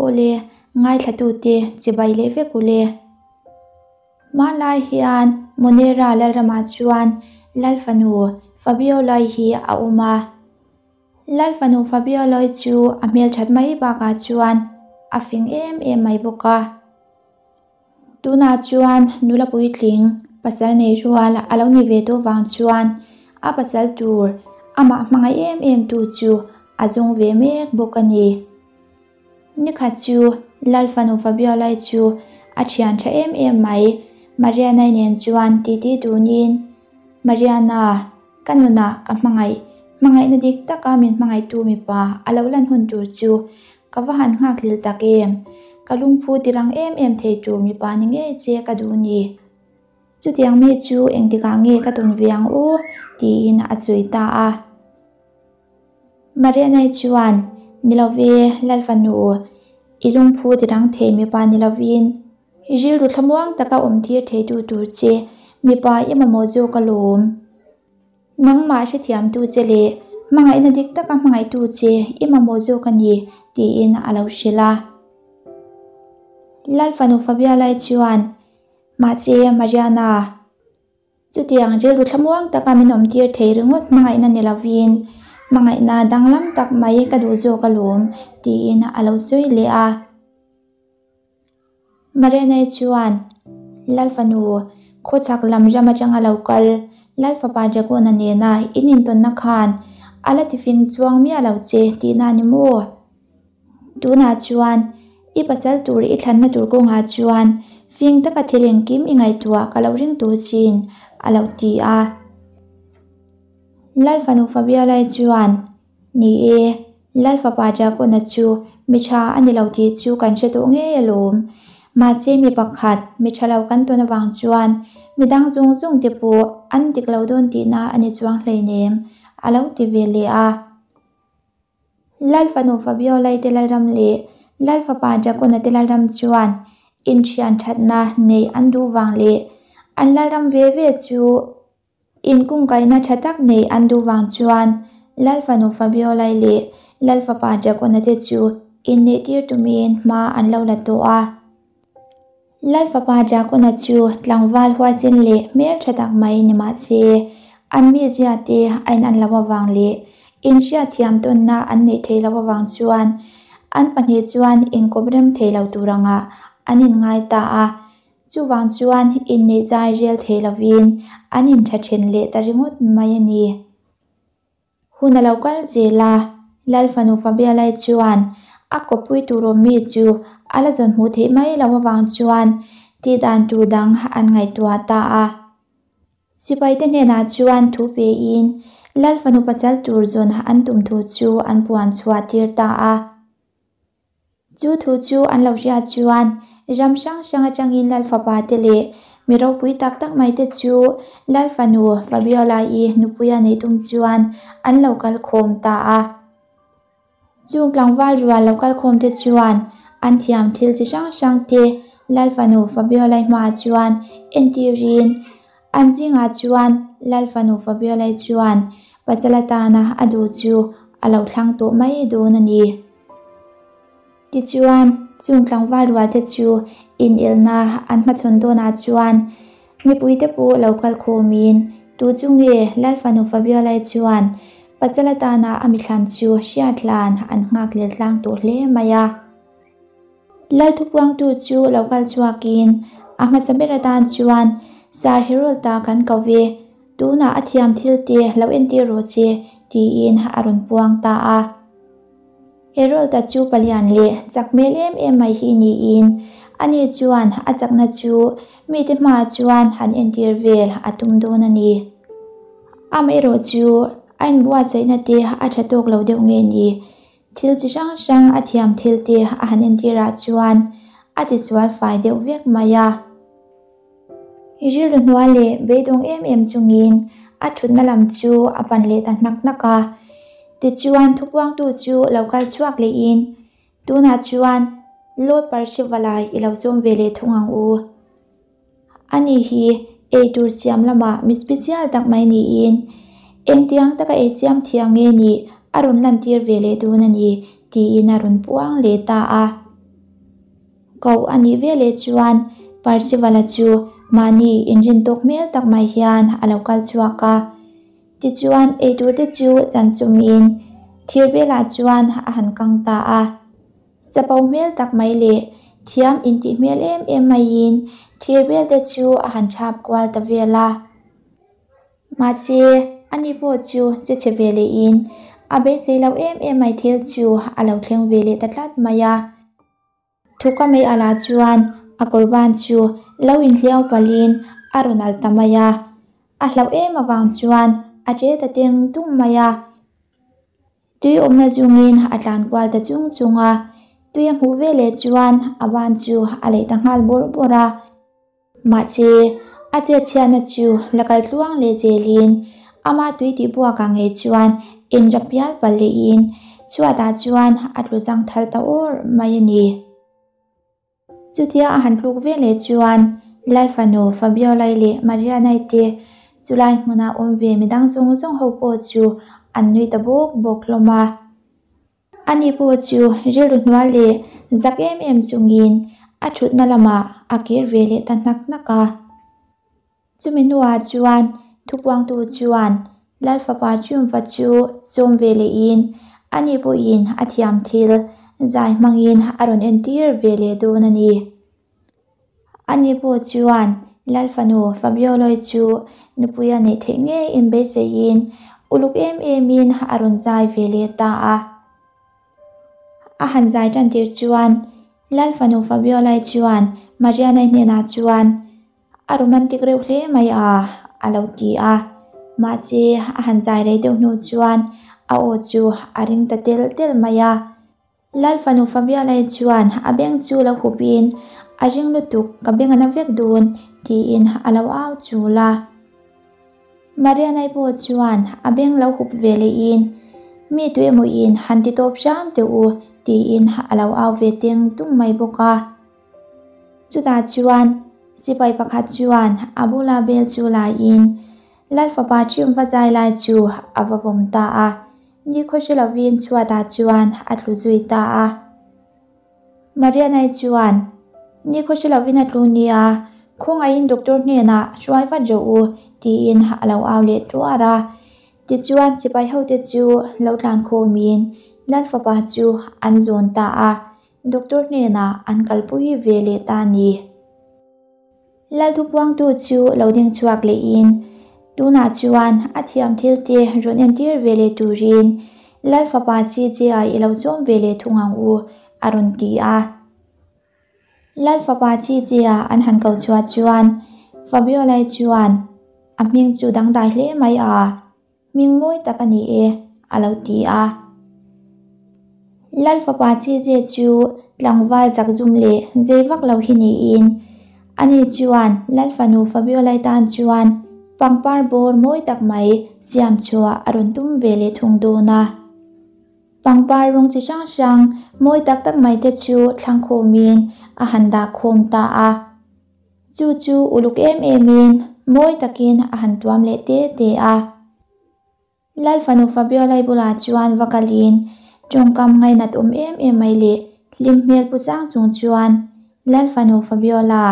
Awle, ngaithlatute chibai leh vek ule. Hmanlai hian Monera Lalramah chuan Lalfanu Fabiolai hi a awm a. Lalfanu Fabiolai chu a hmelthat mai bakah chuan a fing em em mai bawk a. Tunah chuan nula puitling pasal nei rual a lo ni ve tawh vang chuan a pasal tur amah hmangaih em em tu chu a zawng ve mek bawk a ni. Nikhat chu Lalfanu Fabiolai chu a thian tha em em mai Mariana-i nen chuan titi dunin, Mariana, ka nunah ka hmangaih, hmangaihna dik taka min hmangaihtu mipa a lo lan hun tur chu Ka va han nghak hlil tak em? Ka lungphu tirang em em thei tur mipa ni ngei che ka duh ni. Chutiang mi chu engtikah nge ka tawn ve ang u? tiin a sawi ta a. Marianai chuan, Ni lo ve, Lalfanu, i lungphu tirang thei mipa ni lovin, i rilru thlamuang taka awmtir theitu tur che mipa i mamawh zawk alawm. Nangmah hrethiamtu che leh hmangaihna dik taka hmangaihtu che i mamawh zawk a ni, tiin a lo hrilh a. Lalfanu Fabialai chuan, Mahse, Mariana, chutiang rilru thlamuang taka min awmtir thei ringawt hmangaihna ni lovin, hmangaihna danglam tak mai ka duh zawk alawm, tiin a lo sawi leh a. Marianai chuan Lalfanu khawchhak lam ram atanga lo kal Lalfapa Jagona nena in intawnna khan a la tifing chuang miah lo che tihna a ni maw? Tunah chuan i pasal tur i thlanna tur kawngah chuan fing taka thil engkim i ngaihtuah ka lo ring tur chin a lo ti a. Lalfanu Fabiolai chuan Ni e, Lal fapa Jakona chu mi tha a ni lo tih chu kan hre tawh ngei alawm. Mahse mi pakhat, mi tha lo kan tawn avang chuan mi dang zawng zawng te pawh an dik lo dawn tihna a ni chuang hleinem, a lo ti ve leh a. Lal fanu Fabiolai te Lalram leh Lal fapa Jakona te Lalram chuan inthian thatna neih an duh vang leh an Lalram ve ve chu Inkungkaihna tha tak neih an duh vang chuan Lalfanu Fabiolai leh Lalfapa Jagona te chu inneihtir tumin hma an lo la tawh a. Lalfapa Jagona chu tlangval huaisen leh hmel tha tak mai ni mah se, an mizia te a in an loh avang leh inhriatthiam tawnna an neih theih loh avang chuan an pahnih chuan inkawp rem thei lo tur angah an inngai ta a. Chuvang chuan inneih zai rel thei lovin an intha then leh ta ringawt mai a ni. Hun a lo kal zel a, Lalfanu Fabialai chuan a kawppui tur awm mi chu a la zawn hmuh theih mai loh avang chuan tih dan tur dang an ngaihtuah ta a. Sipaite hnenah chuan thu pein Lalfanu pasal tur zawn an tum thu chu an puan chhuah tir ta a. Chu thu chu an lo hriat chuan ram hrang hrang atangin Lal fapa te leh mi ropui tak tak mai te chu Lal fanu Fabiola-i nupuia neih tum chuan an lo kal khawm ta a. Chung tlangval rual lo kal khawm te chuan an thiam thil chi hrang hrang te Lal fanu Fabiola-i hmaah chuan entirin an zingah chuan Lal fanu Fabiola-i chuan pasal atana a duh chu a lo thlang tawh mai dawn a ni. Tichuan, chung tlangval rualte chu inelna an hmachhawn dawnah chuan mipuite pawh lo kal khawmin tu chu nge Lalfanu Fabiolai chuan pasal atana a mithlan chu hriat hlan an nghak lel tlang tawh hle mai a. Lal thupuangtu chu lo kal chhuakin a hmasa ber atan chuan Sir Harold-a kan ko ve, tunah a thiam thil te lo entir rawh che tiin a rawn puang ta a. Harold-a chu palian leh chak hmel em em mai hi niin ani chuan a chakna chu mite hmaah chuan han entir vel a tum dawn a ni. Amaherawh chu a inbuatsaihna te a tha tawk lo deuh nge ni? Thil chi hrang hrang a thiam thil te a han entirah chuan a tisual fai deuh vek mai a. Rilru hnuai leh beidawng em em chungin a thutna lam chu a pan leh ta hnak hnak a. Tichuan thupuangtu chu lo kal chhuak lehin, Tunah chuan Lord Parsivalai i lo zawm ve leh thung ang u. Ani hi eitur siam lamah mi special tak mai niin engtiang taka ei siam thiam nge nih a rawn lantir ve leh dawn a ni, tiin a rawn puang leh ta a. Koh a nih veleh chuan Parcival-a chu mahni inrin tawk hmel tak mai hian a lo kal chhuak a. Tichuan eitur te chu chan sumin thir belah chuan a han kang ta a. Chapo hmel tak mai leh thiam intih hmel em em maiin thir bel te chu a han thap kual ta vel a. Mahse, ani pawh chu che chhe ve lehin a beisei lo em em mai thil chu a lo thleng ve leh ta tlat mai a. Thuka mai alah chuan a kawr ban chu lo inhliau palhin a rawn al ta mai a. A hlauh em avang chuan a che ta teng tung mai a. Tui awmna zungin a tlan kual ta chung chung a. Tui a hmuh veleh chuan a ban chu a leih ta nghal bawrh bawrh a. Mahse, a chetchhiatna chu la kal tluang leh zelin ama tui tih buakah ngei chuan inrap pial palh lehin chhuatah chuan a tlu zang thal ta awr mai a ni. Chutia a han tluk veleh chuan Lalfanu Fabiolai leh Marianai te chulai hmuna awm ve midang zawng zawng ho pawh chu an nui ta bawk bawk hlawm a. Ani pawh chu rilru hnual leh zak em em chungin a thutna lamah a kir ve leh ta hnak hnak a. Chumi hnuah chuan thupuangtu chuan Lal fapa Triumph-a chu sawm ve lehin ani pawhin a thiam thil zai hmangin a rawn entir ve leh dawn a ni. Ani pawh chuan Lal fanu Fabioloi chu nupui a neih theih ngei inbeiseiin uluk em emin a rawn zai ve leh ta a. A han zai tan tir chuan Lal fanu Fabiolai chuan Mariana-i hnenah chuan A romantic reuh hle mai a, a lo ti a. Mahse a han zai rei deuh hnu chuan a aw chu a ring ta tel tel mai a. Lal fanu Fabialai chuan a beng chu lo hupin, A ring lutuk, ka beng a na vek dun, tiin a lo au chul a. Marianai pawh chuan a beng lo hup ve lehin, Mi tu emaw-in han ti tawp hram teh u, tiin a lo au ve teng tung mai bawk a. Chutah chuan sipai pakhat chuan a bula bel chu laiin Lal fapa Triumph-a zai lai chu a va vawm ta a. Nikhaw hre lovin chhuatah chuan a tlu zui ta a. Marianai chuan, Nikhaw hre lovin a tlu nia, khawngaihin doctor hnenah hruai vat rawh u, tiin a lo au leh tuar a. Tichuan sipai hote chu lo tlan khawmin Lal fapa chu an zawn ta a, doctor hnenah an kalpui ve leh ta a ni. Lalthupuangtu chu lo ding chhuak lehin tunah chuan a thiam thil te rawn entir ve leh turin Lal fapa CJ-a i lo sawm ve leh thung ang u, a rawn ti a. Lal fapa CJ-a an han ko chhuah chuan Fabiolai chuan a hming chu dangdai hle mai a. Hming mawi tak a ni e, a lo ti a. Lal fapa Chize chu tlangval zakzum leh zei vak lo hi niin, ani chuan Lal fanu Fabiolai tan chuan pangpar bawr mawi tak mai siam chhuah a rawn tum ve leh thung dawn a. Pangpar rawng chi hrang hrang mawi tak tak mai te chu thlang khawmin a han dah khawm ta a. Chu chu uluk em emin mawi takin a han tuam leh te te a. Lal fanu Fabiolai bulah chuan va kalin tawngkam ngainat awm em em mai leh hlim hmel pu sang chung chuan Lal fanu Fabiola,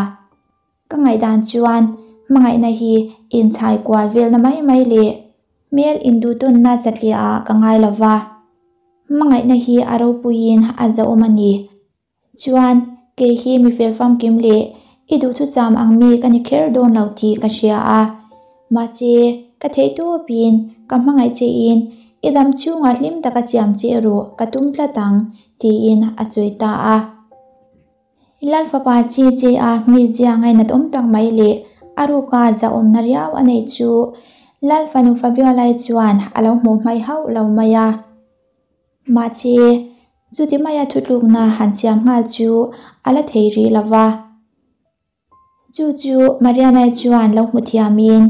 ka ngaihdan chuan hmangaihna hi inchhai kual velna mai mai leh hmel induhtawnna satliah ah ka ngai lova, hmangaihna hi a ropuiin a zahawm a ni. Chuan, kei hi mi fel famkim leh i duhthusam ang mi ka ni kher dawn lo tih ka hria a. Mahse, ka theih tawpin ka hmangaih chein i dam chhungah hlim taka siam che erawh ka tum tlat ang, tiin a sawi ta a. Lal fapa chi che a mizia ngainat awm tak mai leh a ruka zahawmna riau a neih chu Lal fanu Fabiolai chuan a lo hmuh hmaih hauh lo mai a. Mahse, chuti maia thutlukna han siam nghal chu a la thei rih lo va. Chu chu Marianai chuan lo hmu thiamin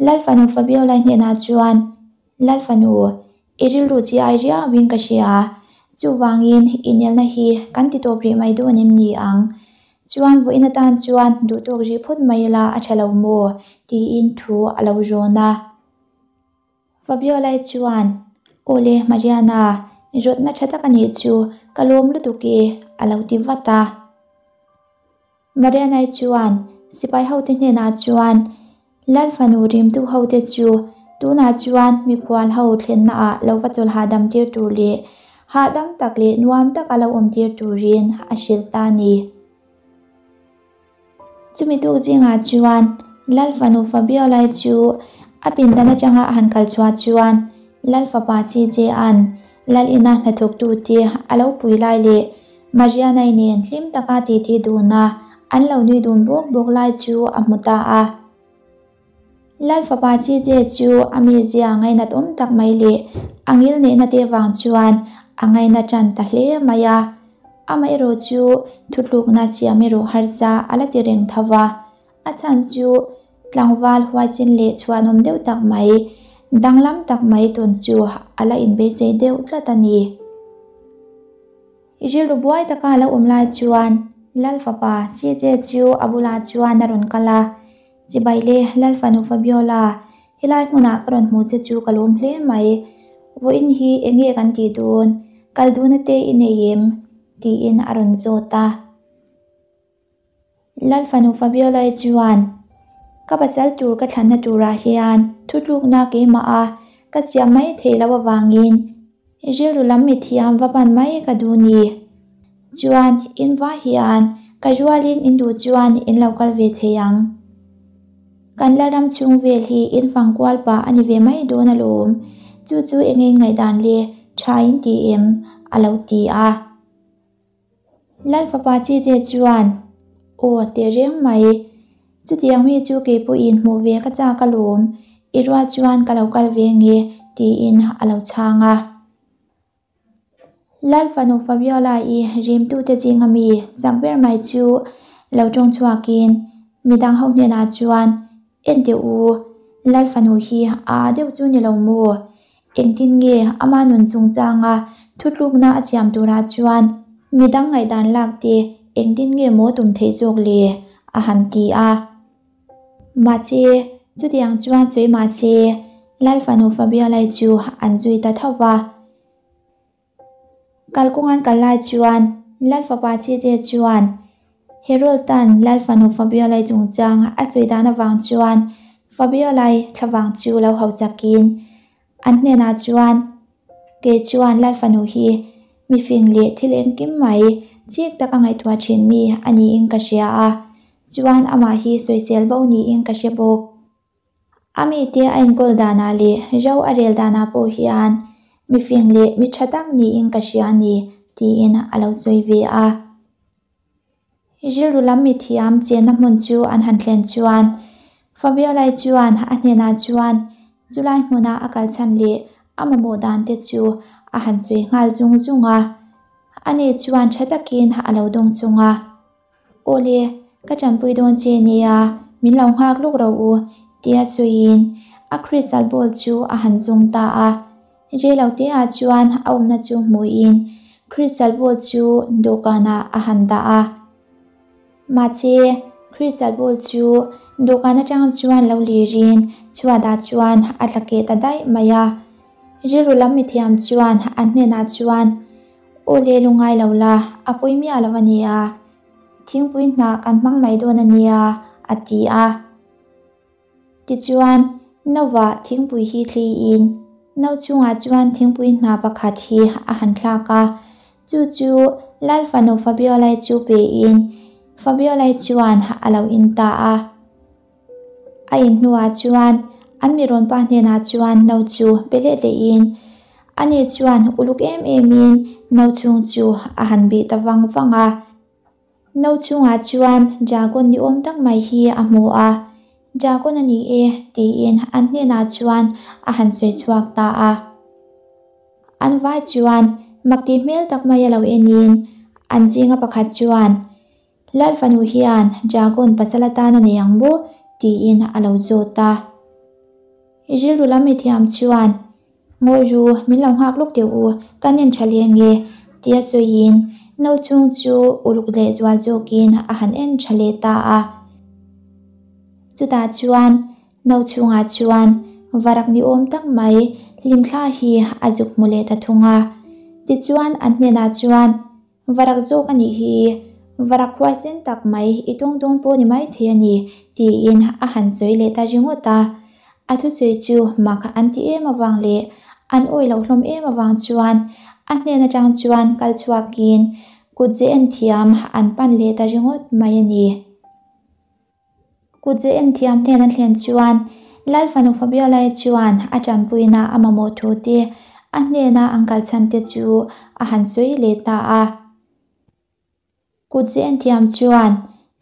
Lal fanu Fabiola hnenah chuan, Lal fanu, i rilru chi ai riauin ka hria, chuvangin inelna hi kan ti tawp rih mai dawn em ni ang? Chuan vawiin atan chuan duhtawk rih phawt mai ila a tha lo maw? tiin thu a lo rawn a. Fabiolai chuan, Awle Mariana, rawtna tha tak a nih chu, ka lawm lutuk e, a lo ti vat a. Marianai chuan sipai hote hnenah chuan Lal fanu rimtu hote chu tunah chuan mikhual ho thlenna ah lo va chawl hahdam tir tur leh hahdam tak leh nuam taka lo awm tir turin a hrilh ta a ni. Chumi tuk zingah chuan Lal fanu Fabiolai chu a pindan atanga a han kal chhuah chuan Lal fapa CJ-a'n Lal ina hnathawktute a lo pui lai leh Marianai nen hlim taka titi duna an lo nui dun bawk bawk lai chu a hmu ta a. Lal fapa CJ chu a mizia ngainat awm tak mai leh a ngil neihna te vang chuan a ngaina tan ta hle mai a. Amaherawh chu thutlukna siam erawh harsa a la ti reng tho va. A chhan chu tlangval huaichin leh chhuanawm deuh tak mai, danglam tak mai tawn chu a la inbeisei deuh tlat a ni. Rilru buai taka a lo awm lai chuan Lal fapa CJ chu a bulah chuan a rawn kal a, Chibai le, Lal fanu Fabiola, helai hmunah ka rawn hmu che chu ka lawm hle mai. Vawiin hi eng nge kan tih dawn? Kal duhna te i nei em? tiin a rawn zawt a. Lal fanu Fabiola-i chuan, Ka pasal tur ka thlanna turah hian thutlukna keimah a ka siam mai theih loh avangin rilru lam mithiam va pan mai ka duh ni. Chuan in va hian ka rualin in duh chuan in lo kal ve thei ang. Kan la ram chhung vel hi in fang kual pah a ni ve mai dawn alawm. Chu chu eng eng ngaihdan le tha in ti em? a lo ti a. Lal fapa Chije chuan, Aw, teh reng mai. Chutiang mi chu kei pawhin hmuh ve ka chak alawm. I rual chuan ka lo kal ve nge, tiin a lo chhang a. Lal fanu Fabiola-i rimtute zinga mi chak ber mai chu lo tawng chhuakin midang ho hnenah chuan, Enteh u, Lal fanu hi a deuh chu ni lo maw? Engtin nge ama nun chungchanga thutlukna a siam turah chuan midang ngaihdan lak te engtin nge maw tum theih zawk le? a han ti a. Mahse, chutiang chuan sawi mahse, Lal fanu Fabiolai chu an zui ta tho va. Kalkawng an kal lai chuan Lal fapa CJ chuan Harold tan Lal fanu Fabiolai chungchang a sawi dan avang chuan Fabiolai thlavang chu lo hausakin an hnenah chuan Kei chuan Lal fanu hi mifing leh thil engkim mai chik taka ngaihtuah thin mi a niin ka hria a, chuan amah hi sawisel bo niin ka hre bawk. A mite a enkawl danah leh ro a rel danah pawh hian mifing leh mi tha tak niin ka hria a ni, tiin a lo sawi ve a. Rilru lam mithiam chenna hmun chu an han thlen chuan Fabiolai chuan a hnenah chuan chulai hmuna a kal chhan leh a mamawh dan te chu a han sawi nghal zung zung a. Ani chuan tha takin a lo dawng chung a. Awle, ka tanpui dawn che nia, min lo nghak lawk ro u, tia sawiin a crystal ball chu a han zawng ta a. Rei lo te ah chuan a awmna chu hmuhin crystal ball chu dawhkanah a han dah a. Mahse, crystal ball chu dawhkan atang chuan lo lirin chhuatah chuan a tla keh ta daih mai a. Rilru lam mithiam chuan an hnenah chuan, Aw le lu ngai lo la, a pawi miah lo a nia. Thingpui hnah kan hmang mai dawn a nia, a ti a. Tichuan, Nova thingpui hi thliin no chungah chuan thingpui hnah pakhat hi a han thlak a. Chu chu Lal fanu Fabiolai chu pein Fabiolai chuan a lo in ta a. A in hnuah chuan an mi rawn pa hnenah chuan no chu pe leh lehin ani chuan uluk em emin no chhung chu a han bih ta vang vang a. No chhungah chuan dragon ni awm tak mai hi a hmu a, Dragon a ni e tiin an hnenah chuan a han sawi chhuak ta a. An vai chuan mak tih hmel tak mai a lo enin an zinga pakhat chuan, Lal fanu hian dragon pasal atan a nei ang maw? tiin a lo zawt a. Rilru lam mithiam chuan, Ngawi ru, min lo nghak lawk teh u, kan en tha leh nge? tia sawiin no chhung chu uluk leh zual zawkin a han en tha leh ta a. Chutah chuan no chhungah chuan varak ni awm tak mai hlimthla hi a zuk hmu leh ta thung a. Tichuan an hnenah chuan, Varak zawk a nih hi. Varak huaisen tak mai i tawng dawn pawh ni maithei a ni, tiin a han sawi leh ta ringawt a. A thusawi chu mak an ti em avang leh an awih loh hlawm em avang chuan a hnen atang chuan kal chhuakin kut ze en thiam an pan leh ta ringawt mai a ni. Kut ze en thiam hnen an thlen chuan Lal fanu Fabiolai chuan a tanpuina a mamawh thu te a hnena an kal chhan te chu a han sawi leh ta a. Kut ze en thiam chuan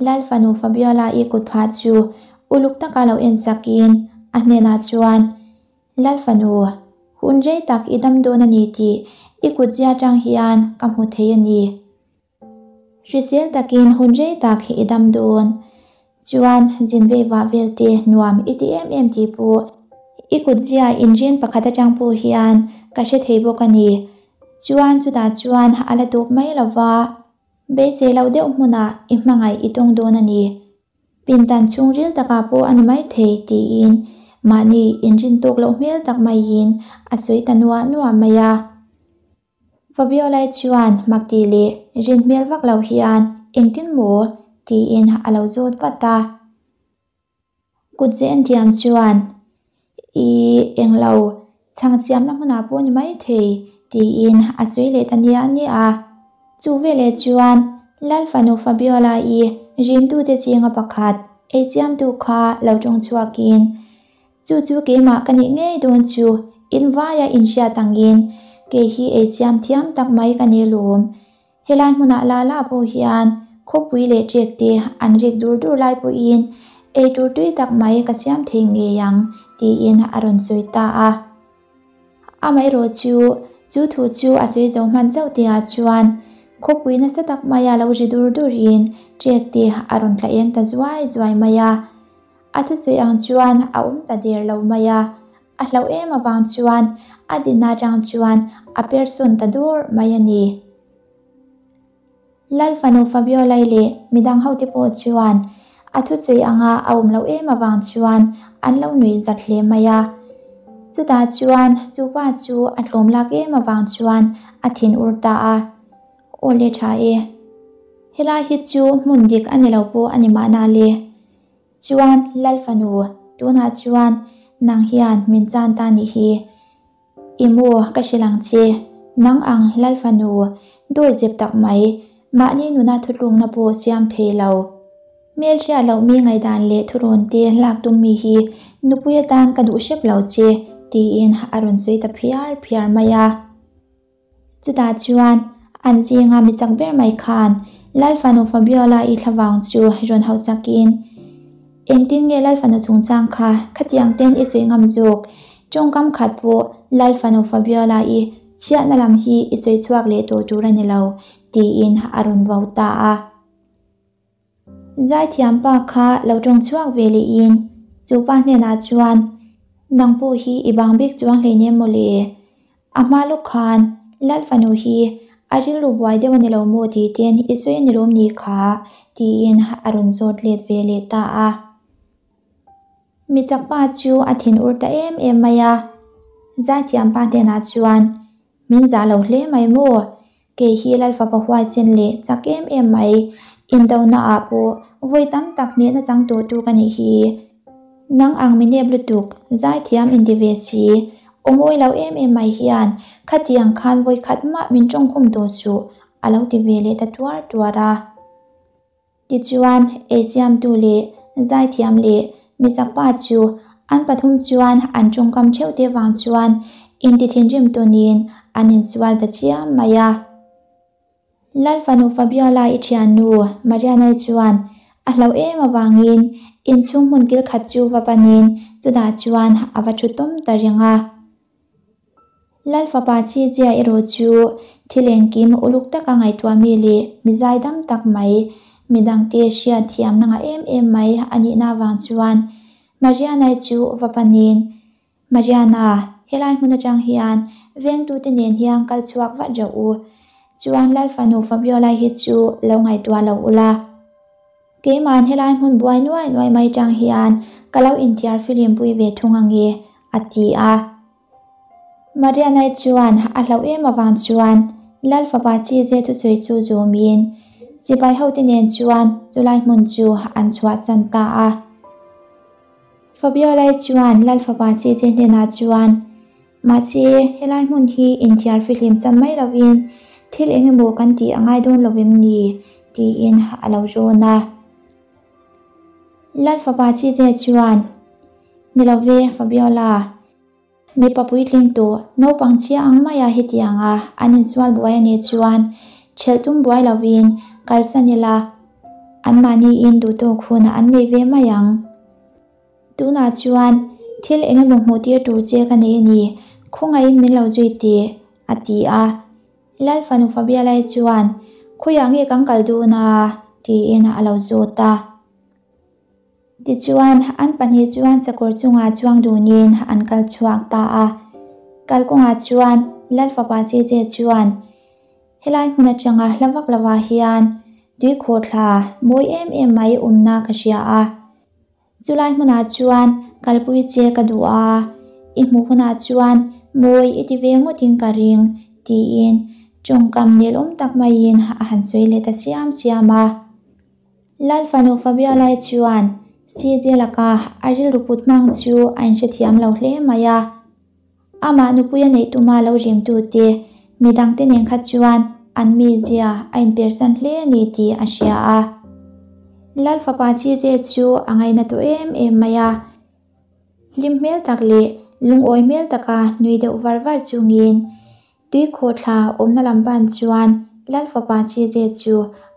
Lal fanu Fabiola-i kut phah chu uluk taka lo en sakin a hnenah chuan, Lal fanu, hun rei tak i dam dawn a ni tih i kut zia atang hian ka hmu thei a ni. Hrisel takin hun rei tak i dam dawn. Chuan zin vei vah vel te nuam i ti em em tih pawh i kut zia inrin pakhat atang pawh hian ka hre thei bawk a ni. Chuan chutah chuan a la tawp mai lo va, beisei loh deuh hmunah i hmangaih i tawng dawn a ni. Pindan chhungril takah pawh a ni maithei tiin mahni inrin tawk loh hmel tak maiin a sawi ta nuah nuah mai a. Fabiolai chuan mak tih leh rin hmel vak lo hian engtin maw tiin a lo zawt vat a. Kut ze en thiam chuan I englo chhang siamna hmunah pawh ni maithei tiin a sawi leh ta nia nia a. Chu veleh chuan Lal fanu Fabiola-i rimtute zinga pakhat eichiamtu kha lo tawng chhuakin Chu chu keimah ka nih ngei dawn chu in vaia inhriat angin kei hi eisiam thiam tak mai ka ni lawm. Helai hmunah la la pawh hian khawpui leh ṭek te an rik dur dur lai pawhin eitur tui tak mai ka siam thei ngei ang tiin a rawn sawi ta a. Amaherawh chu, chu thu chu a sawi zo hman chauh tihah chuan khawpui nasa tak maia lo ri dur durin ṭek te a rawn tla eng ta zuai zuai mai a. A thusawi ang chuan a awm ta der lo mai a, a hlauh em avang chuan a dinna atang chuan a per sawn ta dawr mai a ni. Lal fanu Fabiolai leh midang hote pawh chuan a thusawi anga a awm loh em avang chuan an lo nuih zat hle mai a. Chutah chuan chu pa chu a tlawm lak em avang chuan a thin ur ta a, Aw le tha e, helai hi chu hmun dik a ni lo pawh a ni mahna le. Chuan Lal fanu, tunah chuan nang hian min chan ta nih hi. I maw ka hrilh ang che, nang ang Lal fanu, dawi zep tak mai, mahni nuna thutlukna pawh siam thei lo. Hmelhriat loh mi ngaihdan leh thurawn te lak tum mi hi nupui atan ka duh hrep lo che, tiin a rawn sawi ta phiar phiar mai a. Chutah chuan an zinga mi chak ber mai khan Lal fanu Fabiola i thlavang chu rawn hausakin, Engtin nge Lal fanu chungchang kha khatiang ten i sawi ngam zawk? Tawngkam khat pawh Lal fanu Fabiola i chhiatna lam hi i sawi chhuak leh tawh tur a ni lo, tiin a rawn vau ta a. Zaithiam pa kha lo tawng chhuak ve lehin chu pa hnenah chuan, Nang pawh hi i bang bik chuang hleinem maw le? A hma lawk khan Lal fanu hi a rilru buai deuh a ni lo maw tih ten i sawi a ni lawm ni kha? tiin a rawn zawt let ve leh ta a. Mi chak pa chu a thin ur ta em em mai a, Zaithiam pa hnenah chuan, Min zah lo hle mai maw? Kei hi Lal fapa huaisen leh chak em em mai, indona ah pawh vawi tam tak hnehna chang tawh tu ka nih hi. Nang ang mi nep lutuk, zaithiam inti ve si, aw mawi lo em em mai hian khatiang khan vawi khat mah min tawngkhum tawh suh, a lo ti ve leh ta tuar tuar a. Tichuan, eisiamtu leh zaithiam leh michakpa chu an pathum chuan an tawngkam theuh te vang chuan inti thinrim tawnin an insual ta chiam mai a. Lal fanu Fabiola i thiannu Marianai chuan a hlauh em avangin inchhung hmun kil khat chu va panin chutah chuan a va thu tawm ta reng a. Lal fapa Chijia erawh chu thil engkim uluk taka ngaihtuah mi leh mi zaidam tak mai, midangte hriat thiamna ngah em em mai a nihna avang chuan Mariana-i chu va panin, Mariana, helai hmun atang hian vengtute nen hian kal chhuak vat reuh u. Chuan Lal fanu Fabiola hi chu lo ngaihtuah lo ula. Keima'n helai hmun buai nuai nuai mai tang hian ka lo inthiar filim pui ve thung ange, a ti a. Marianai chuan a hlauh em avang chuan Lal fapa CJ thusawi chu zawmin Sipai hote nen chuan chulai hmun chu an chhuahsan ta a. Fabiola chuan Lal fapa CJ hnenah chuan, Mahse, helai hmun hi inthiar fihlim san mai lovin thil eng emaw kan tih a ngai dawn lo em ni? tiin a lo rawn a. Lal fapa CJ chuan, Ni lo ve, Fabiola. Mipa puitling tawh naupang chhia ang maia hetianga an insual buai a nih chuan ṭhelh tum buai lovin kalsan ila anmahniin duhtawk hun an nei ve mai ang. Tunah chuan thil eng emaw hmuh tir tur che ka nei a ni, khawngaihin min lo zui teh, a ti a. Lal fanu Fabialai chuan, Khawiah nge kan kal dawn a? tiin a lo zawt a. Tichuan, an pahnih chuan sakawr chungah chuang dunin an kal chhuak ta a. Kalkawngah chuan Lal fapa CJ chuan, Helai hmun atanga hla vak lovah hian tuikhawhthla mawi em em mai awmna ka hria a. Chulai hmunah chuan kalpui che ka duh a, i hmuh hunah chuan mawi i ti ve ngawtin ka ring, tiin tawngkam nelawm tak maiin a han sawi leh ta siam siam a. Lal fanu Fabiolai chuan CJ laka a rilru put hmang chu a inhrethiam lo hle mai a. Amah nupui a neih tuma lo rimtute midangte nen kha chuan an mizia a inpersan hle a ni tih a hria a. Lal fapa CJ chu a ngaina tawh em em mai a. Hlim hmel tak leh lungawi hmel taka nui deuh var var chungin Tuikhawhthla awmna lam ban chuan Lal fapa CJ chu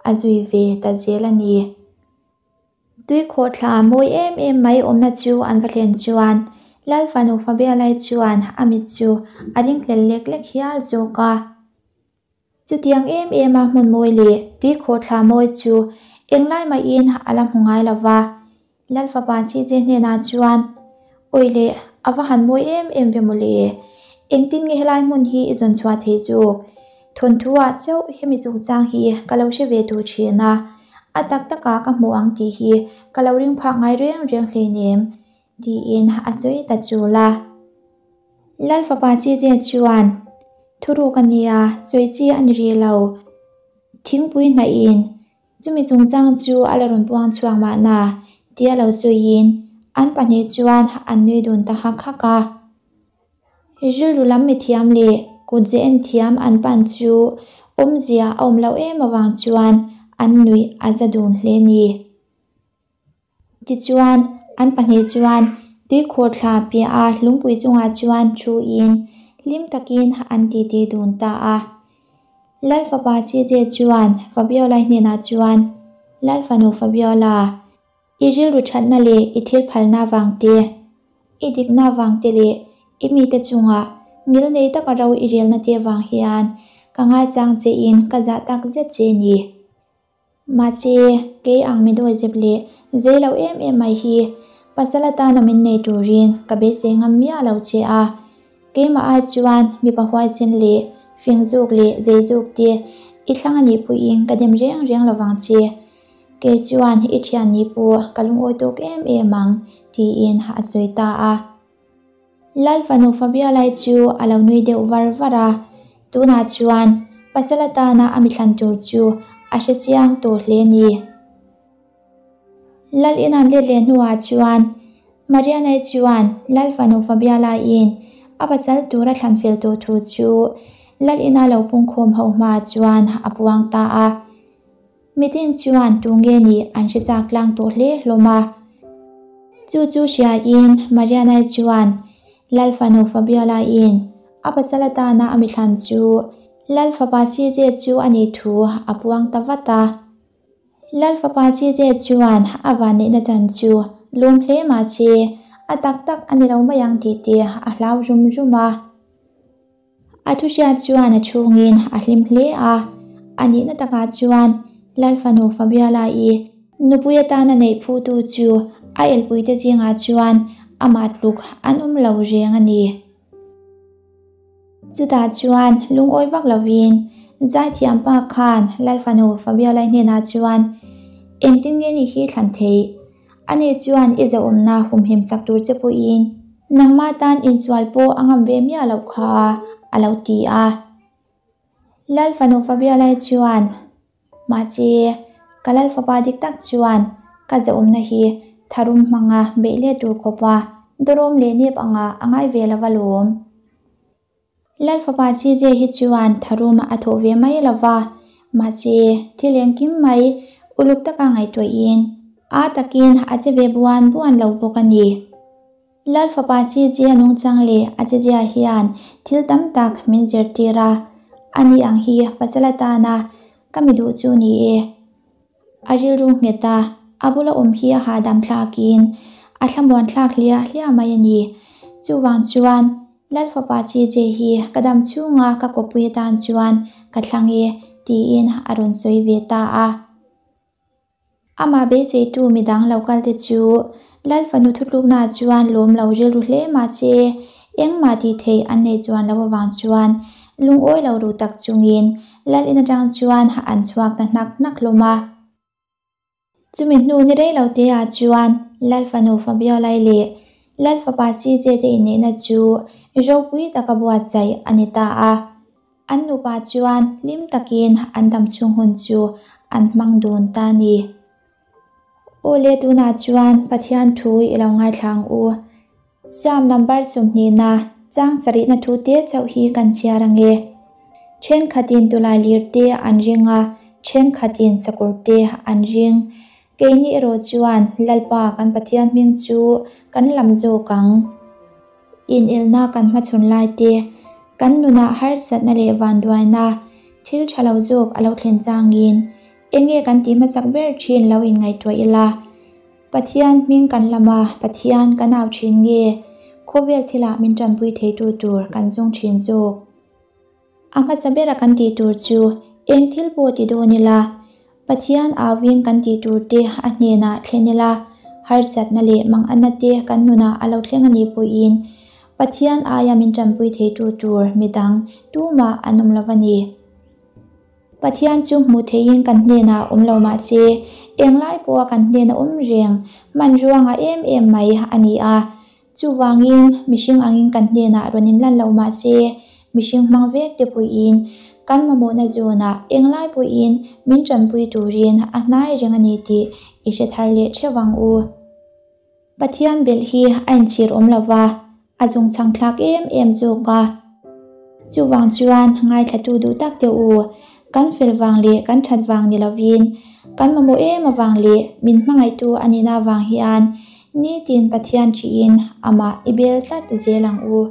a zui ve ta zel a ni. Tuikhawhthla mawi em em mai awmna chu an va thlen chuan Lal fanu Fabialai chuan a mit chu a ringhlel lek lek hial zawk a. Chutiang em em a hmun mawi leh tuikhawhthla mawi chu englai mahin a la hmu ngai lo va. Lal fapa CJ hnenah chuan, Awi le, a va han mawi em em ve mawle. Engtin nge helai hmun hi i zawn chhuah thei chu? Thawnthu ah chauh hemi chungchang hi ka lo hre ve tur thin a, a tak takah ka hmu ang tih hi ka lo ring phak ngai reng reng hleinem, tiin a sawi ta chul a. Lal fapa CJ chuan, Thuruk a nia, sawi chi a ni rih lo. Thingpui hnaih in Chumi chungchang chu a la rawn puang chhuak mahna tia lo sawiin an pahnih chuan an nui dun ta hak hak a. Rilru lam mithiam leh kutze en thiam an pan chu awmzia a awm loh em avang chuan an nuih a za dun hle ni. Tichuan, an pahnih chuan tuikhawhthla piaha lungpui chungah chuan thuin hlim takin an titi dun ta a. Lal fapa CJ chuan Fabiola hnenah chuan, Lal fanu Fabiola, i rilru thatna leh i thil phalna avang te, i dikna avang te leh i mite chungah ngilnei taka ro i relna te avang hian ka ngaisang chein ka zah tak zet che ni. Mahse, kei ang mi dawizep leh zei lo em em mai hi pasal atana min nei turin ka beisei ngam miah lo che a. Keimah ai chuan mipa huaisen leh fing zuk leh zei zuk te i thlang a nih puiin ka dem reng reng lovang che. Kei chuan i thian ni pawh ka lungawi tawk em em ang, tiin a sawi ta a. Lal fanu Fabialai chu a lo nui deuh var var a, tunah chuan pasal atana a mithlan tur chu a hre chiang tawh hle ni. Lal in an let leh hnuah chuan Marianai chuan Lal fanu Fabialaiin a pasal tur a thlan fel tawh thu chu Lal ina lo pungkhawm ho hmaah chuan a puang ta a. Mitin chuan tu nge nih an hre chak tlang tawh hle hlawm a. Chu chu hriain Marianai chuan Lal fanu Fabiola-in a pasal atana a mithlan chu Lal fapa CJ chu a nih thu a puang ta vat a. Lal fapa CJ chuan a vanneihna chan chu lawm hle mahse a tak tak a ni lo mai ang tih te a hlau rum rum a. A thuhriat chuan a chhungin a hlim hle a, a nihna takah chuan Lal fanu Fabiala-i nupui atana neih phutu chu a elpuite zingah chuan amah tluk an awm lo reng a ni. Chutah chuan lungawi vak lovin zaithiam pa khan Lal fanu Fabiala-i hnenah chuan, Engtin nge ni hi thlan theih? Ani chuan i zauhawmna humhim sak tur che pawhin nangmah tan insual pawh a ngam ve miah loh kha, a lo ti a. Lal fanu Fabialai chuan, Mahse, ka Lal fapa dik tak chuan ka zahawmna hi tharum hmanga beih let tur khawpa dawrawm leh nep anga a ngai ve lo alawm. Lal fapa CJ hi chuan tharum a thawh ve mai lo va, mahse thil engkim mai uluk taka ngaihtuahin a takin a che ve buan buan lo bawk a ni. Lal fapa CJ a nungchang leh a chezia hian thil tam tak min zirtir a, ani ang hi pasal atana ka mi duh chu ni e. A rilru nghet a, a bula awm hi a hahdam thlakin a thlamuan thlak hliah hliah mai a ni. Chuvang chuan Lal fapa CJ hi ka dam chhunga ka kawpui atan chuan ka thlang e tiin a rawn sawi ve ta a. Amah beiseitu midang lo kal te chu Lal fanu thutluknaah chuan lawm lo rilru hle mah se engmah tih theih an nei chuan lo avang chuan lungawi lo ru tak chungin Lal in atang chuan an chhuak ta hnak hnak hlawm a. Chumi hnu ni rei lo te ah chuan Lal fanu Fabiolai leh Lal fapa CJ te inneihna chu ropui taka buatsaih a ni ta a. An nupa chuan hlim takin an dam chhung hun chu an hmang dun ta a ni. Aw le tunah chuan Pathian thu i lo ngaithla ang u. Psalm number 20na chang sarihna thu te chauh hi kan chhiar ang e. Thenkhatin tulai lir te an ring a, thenkhatin sakawr te an ring. Keini erawh chuan Lalpa kan Pathian hming chu kan lam zawk ang. Inelna kan hmachhawn lai te, kan nunah harsatna leh vanduaina thil tha lo zawk a lo thlen changin enge kan tih hmasak ber thin lo inngaihtuah ila. Pathian hming kan lam a, Pathian kan au thin nge? Khawvel thilah min tanpui theitu tur kan zawng thin zawk. A hmasa bera kan tih tur chu eng thil pawh ti dawn ila, Pathian auin kan tih tur te a hnenah thlen ila, harsatna leh manganna te kan nunah a lo thleng a nih pawhin Pathian aia min tanpui theitu tur midang tumah an awm lo a ni. Pathian chu hmuh theihin kan hnenah awm lo mah se, englai pawha kan hnena awm reng hmanrua ngah em em mai a ni a. Chuvangin, mihring angin kan hnenah rawn inlan lo mah se, mihring hmang vek te puiin kan mamawhna zawnah englai pawhin min tanpui turin a hnai reng a ni tih i hre thar leh theuh ang u. Pathian belh hi a inchhir awm lo va, a zungchhang thlak em em zawk a. Chuvang chuan ngaithlatu duh tak teh u, kan fel vang leh kan that vang ni lovin, kan mamawh em avang leh min hmangaihtu a nihna avang hian nitin Pathian ṭhihin amah i bel tlat zel ang u.